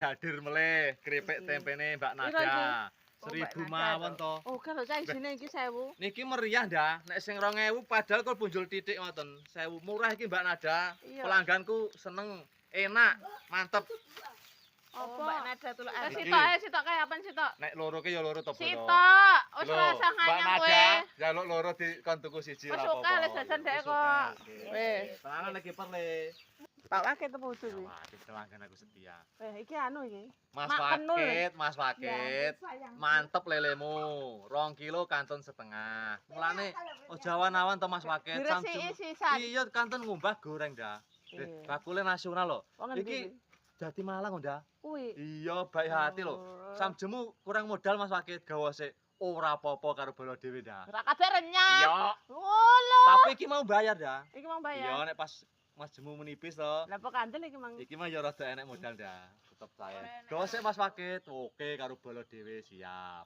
Hadir meleh keripik tempene Mbak Piro iki? Nada. Oh, Mbak 1000 Nada mawon to. Oke lho, cah, isine iki 1000. Niki meriah ndah, nek sing 2000 padahal kok punjul titik ngoten. 1000 murah iki, Mbak Nada. Pelangganku seneng, enak, mantep. Apa? Oh, Mbak Nada tuluk Eh, ati. Iki. Sitok ae, sitok kae apaan sitok? Nek loro ki ya loro to, Bolo. Sitok. Wis Lho, ora usah Mbak nganyam Nada, kowe. Njaluk loro di kon tuku siji Wis ora oke, apa-apa. le jajan dhek Wis kok. oke. Wis. Tenanan lagi perle. Pak Wakit apa udu kuwi? Wakit pelanggan aku setia. Eh, iki anu iki. Mas Mak Kenul. Wakit, Mas Wakit. Mantep lelemu. 2 kilo kantun setengah. Mulane ojo awan-awan to, Mas Wakit. Diresiki sisan. Iya, kantun ngumbah goreng dah. Iya. Bakule nasional lho. Wong ngendi Iki kuwi? dadi Malang ndah. Kuwi. Iya, baik hati lho. Oh. Samjemu kurang modal, Mas Wakit, gawa sik. Ora apa-apa karo bolo dhewe dah. Ora kabeh renyah. Iya. Ngono. Tapi iki mau bayar dah. Iki mau Iya, bayar. nek pas Mas Jemu menipis to. Lah, apa kandel iki mang? Iki mah ya rada enek modal dah. Tetep saya. Gawa sik, Mas Wakit. Oke, karo bolo dhewe siap.